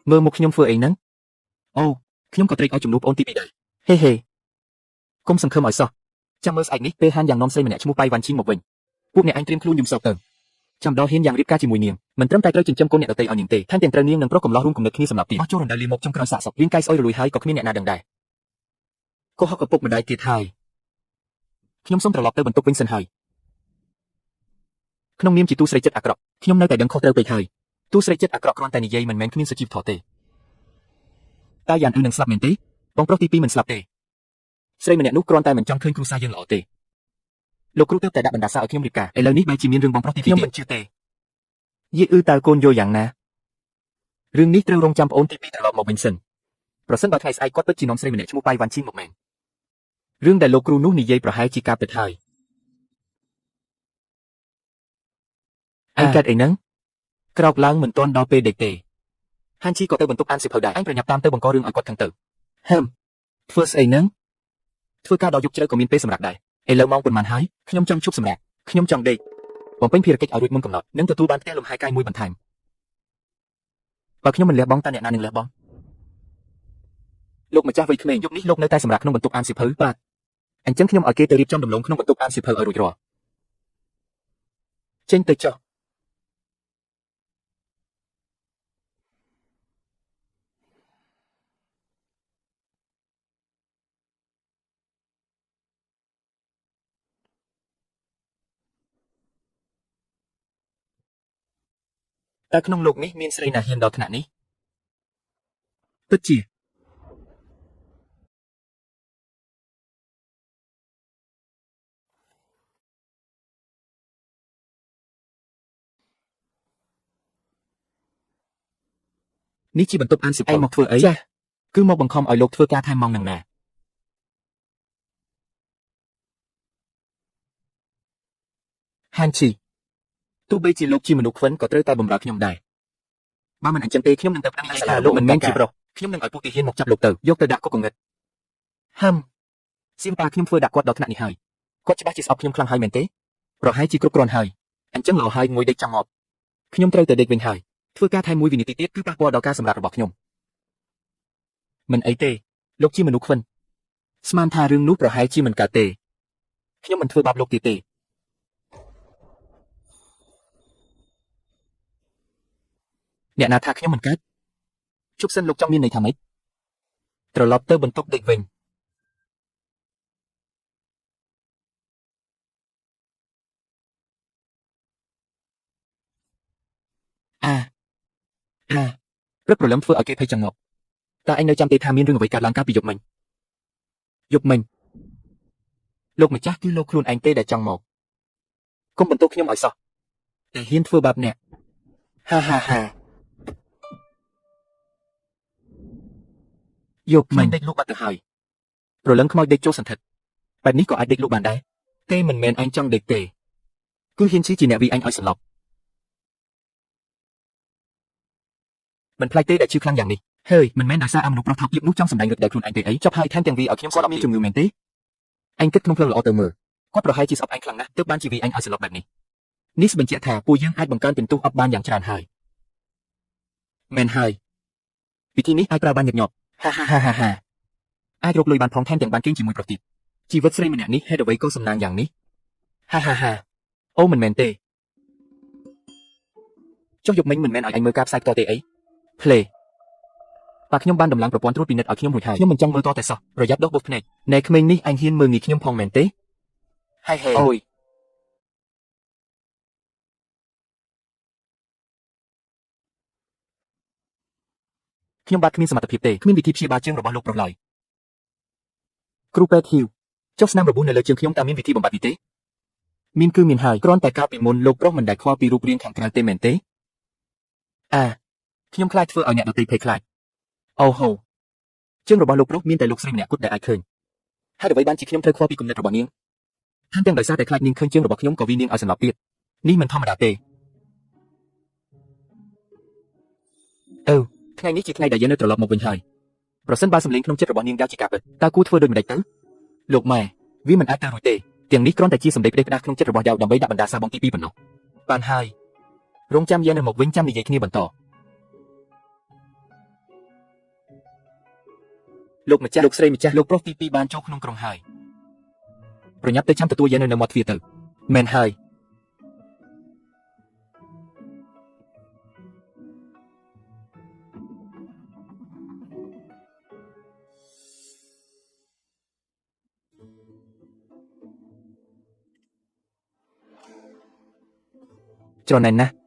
មើលមុខខ្ញុំធ្វើអីហ្នឹងអូខ្ញុំក៏ត្រេកអរជំនួសប្អូនទី2ដែរហេហេកុំសង្ឃឹមឲ្យសោះចាំមើលស្អែកនេះពេលហានយ៉ាងនាំស្រីម្នាក់ឈ្មោះប៉ៃវ៉ាន់ឈីងមកវិញពួកអ្នកឯងត្រៀមខ្លួនយំសោកទៅចាំដល់ហ៊ានយ៉ាងរៀបការជាមួយនាងមិនត្រឹមតែត្រូវចិញ្ចឹមកូនអ្នកដទៃឲ្យនាងទេថែមទាំងត្រូវនាងនឹងប្រុសកំឡោះរួមគំនិតគ្នាសម្រាប់ទៀតអស់ចូលរណ្ដៅលាមកចុងក្រោយសាកសពរាងកាយស្អុយរលួយហើយក៏គ្មានអ្នកណាដឹងដែរកុហកឪពុកម្ដាយទៀតហើយខ្ញុំសូមត្រឡប់ទៅបន្ទប់វិញសិនហើយក្នុងនាមជាទូស្រីចិត្តអាក្រក់ខ្ញុំនៅតែដឹងខុសត្រូវពេកហើយទូស្រីចិត្តអាក្រក់គ្រាន់តែនិយាយមិនមែនគ្មានសុជីវធម៌ទេតែយ៉ាងអ៊ឺនឹងស្លាប់មែនទេបងប្រុសទី2មិនស្លាប់ទេស្រីម្នាក់នោះគ្រាន់តែមិនចង់ឃើញគ្រួសារយើងល្អទេលោកគ្រូទើបតែដាក់បណ្ដាសាឲ្យខ្ញុំរៀបការឥឡូវនេះបែរជាមានរឿងបងប្រុសទី2ខ្ញុំមិនជឿទេយីអ៊ឺតើកូនយល់យ៉ាងណារឿងនេះត្រូវរងចាំប្អូនទី2ត្រឡប់មកវិញសិនប្រសិនបើថ្ងៃស្អែកគាត់ពិតជានាំស្រីម្នាក់ឈ្មោះប៉ៃវ៉ាន់ឈីងមកមែនរឿងដែលលោកគ្រូនោះនិយាយប្រហែលជាការពិតហើយឯងកាត់អីហ្នឹងក្រោកឡើងមិនទាន់ដល់ពេលដេកទេហានជីក៏ទៅបន្ទប់អានសៀវភៅដែរអញប្រញាប់តាមទៅបង្ករឿងឲ្យគាត់ខឹងទៅហឹមធ្វើស្អីហ្នឹងធ្វើការដល់យប់ជ្រៅក៏មានពេលសម្រាប់ដែរឥឡូវម៉ោងប៉ុន្មានហើយខ្ញុំចង់ឈប់សម្រាប់ខ្ញុំចង់ដេកបំពេញភារកិច្ចឲ្យរួចមុនកំណត់និងទទួលបានផ្ទះលំហែកាយមួយបន្ថែមបើខ្ញុំមិនលះបង់តើអ្នកណានឹងលះបង់លោកម្ចាស់វ័យក្មេងយប់នេះលោកនៅតែសម្រាប់ក្នុងបន្ទប់អានសៀវភៅបាទអញ្ចឹងខ្ញុំឲ្យគេទៅរៀបចំដំឡូងក្នុងបន្ទប់អានសៀវភៅឲ្យរួចរាល់ចេញទៅចុះតើក្នុងលោកនេះមានស្រីណាហ៊ានដល់ថ្នាក់នេះពិតជានេះជាបន្ទប់អានសៀវភៅឯងមកធ្វើអីចាស់គឺមកបង្ខំឲ្យលោកធ្វើការថែមម៉ោងនឹងណាហានជីទោះបីជាលោកជាមនុស្សខ្វិនក៏ត្រូវតែបម្រើខ្ញុំដែរបើមិនអញ្ចឹងទេខ្ញុំនឹងទៅប្តឹងសាលាលោកមិនមែនជាប្រុសខ្ញុំនឹងឲ្យពួកទាហានមកចាប់លោកទៅយកទៅដាក់គុកងងឹតហឹមសៀមប៉ាខ្ញុំធ្វើដាក់គាត់ដល់ថ្នាក់នេះហើយគាត់ច្បាស់ជាស្អប់ខ្ញុំខ្លាំងហើយមែនទេប្រហែលជាគ្រប់គ្រាន់ហើយអញ្ចឹងល្អហើយងួយដេកចង់ងាប់ខ្ញុំត្រូវតែដេកវិញហើយធ្វើការថែមមួយវិនាទីទៀតគឺប៉ះពាល់ដល់ការសម្រាករបស់ខ្ញុំមិនអីទេលោកជាមនុស្សខ្វិនស្មានថារឿងនោះប្រហែលជាមិនកើតទេខ្ញុំមិនធ្វើបាបលោកទៀតទេអ្នកណាថាខ្ញុំមិនកើតជប់សិនលោកចង់មានន័យថាម៉េចត្រឡប់ទៅបន្ទប់ដេកវិញអាអាព្រឹកព្រលឹមធ្វើឲ្យគេភ័យចង់ងាប់តើឯងនៅចាំទេថាមានរឿងអ្វីកើតឡើងកាលពីយប់មិញយប់មិញលោកម្ចាស់គឺលោកខ្លួនឯងទេដែលចង់មកកុំបន្ទោសខ្ញុំឲ្យសោះតែហ៊ានធ្វើបាបអ្នកហាហាហាយកមិញដេកលក់បាត់ទៅហើយព្រលឹងខ្មោចដេកចូលសន្ធិដ្ឋបែបនេះក៏អាចដេកលក់បានដែរទេមិនមែនឯងចង់ដេកទេគឺហ៊ានឈីជាអ្នកវីអញឲ្យសន្លប់មិនប្លែកទេដែលឈឺខ្លាំងយ៉ាងនេះហើយមិនមែនដោយសារអាមនុស្សប្រុសថោកទាបនោះចង់សម្ដែងឫទ្ធិដោយខ្លួនឯងទេអីចប់ហើយថែមទាំងវីឲ្យខ្ញុំគាត់អត់មានជំងឺមែនទេអញគិតក្នុងផ្លូវល្អទៅមើលគាត់ប្រហែលជាស្អប់ឯងខ្លាំងណាស់ទើបបានជាវីអញឲ្យសន្លប់បែបនេះនេះបញ្ជាក់ថាពួកយើងអាចបង្កើនពិន្ទុអប់បានយ៉ាងច្រើនហើយមែនហើយវិធីនេះអាចប្រើបានញឹកញាប់ហាហាហាហាហាអាចរកលុយបានផងថែមទាំងបានគេងជាមួយប្រុសទៀតជីវិតស្រីម្នាក់នេះហេតុអ្វីក៏សំណាងយ៉ាងនេះហាហាហាអូមិនមែនទេចុះយប់មិញមិនមែនឲ្យអញមើលការផ្សាយផ្ទាល់ទេអីភ្លេបាទខ្ញុំបានដំឡើងប្រព័ន្ធត្រួតពិនិត្យឲ្យខ្ញុំរួចហើយខ្ញុំមិនចង់មើលតតែសោះប្រយ័ត្នដុសបុកភ្នែកណែក្មេងនេះអញហ៊ានមើលងាយខ្ញុំផងមែនទេហេហេអូយខ្ញុំបាទគ្មានសមត្ថភាពទេគ្មានវិធីព្យាបាលជើងរបស់លោកប្រុសឡើយគ្រូពេទ្យហ៊ីវចុះស្នាមរបួសនៅលើជើងខ្ញុំតើមានវិធីបំបត្តិទេមានគឺមានហើយគ្រាន់តែកាលពីមុនលោកប្រុសមិនដែលខ្វល់ពីរូបរាងខាងក្រៅទេមែនទេអាខ្ញុំខ្លាចធ្វើឲ្យអ្នកដទៃភ័យខ្លាចអូហូជើងរបស់លោកប្រុសមានតែលោកស្រីម្នាក់គត់ដែលអាចឃើញហេតុអ្វីបានជាខ្ញុំត្រូវខ្វល់ពីគំនិតរបស់នាងថែមទាំងដោយសារតែខ្លាចនាងឃើញជើងរបស់ខ្ញុំក៏វីនាងឲ្យសន្លប់ទៀតនេះមិនធម្មតាទេអឺថ្ងៃនេះជាថ្ងៃដែលយើងនៅត្រឡប់មកវិញហើយប្រសិនបើសម្លេងក្នុងចិត្តរបស់នាងយ៉ាវជាការពិតតើគួរធ្វើដូចម្តេចទៅលោកម៉ែវាមិនអាចទៅរួចទេទាំងនេះគ្រាន់តែជាសម្ដីផ្ដេសផ្ដាសក្នុងចិត្តរបស់យ៉ាវដើម្បីដាក់បណ្ដាសាបងទី2ប៉ុណ្ណោះបានហើយរងចាំយើងនៅមកវិញចាំនិយាយគ្នាបន្ត លោកម្ចាស់លោកស្រីម្ចាស់លោកប្រុសទី2បានចូលក្នុងក្រុងហើយប្រញាប់ទៅចាំទទួលយាននៅមាត់ទ្វារទៅមែនហើយ ច្រណែនណាស់។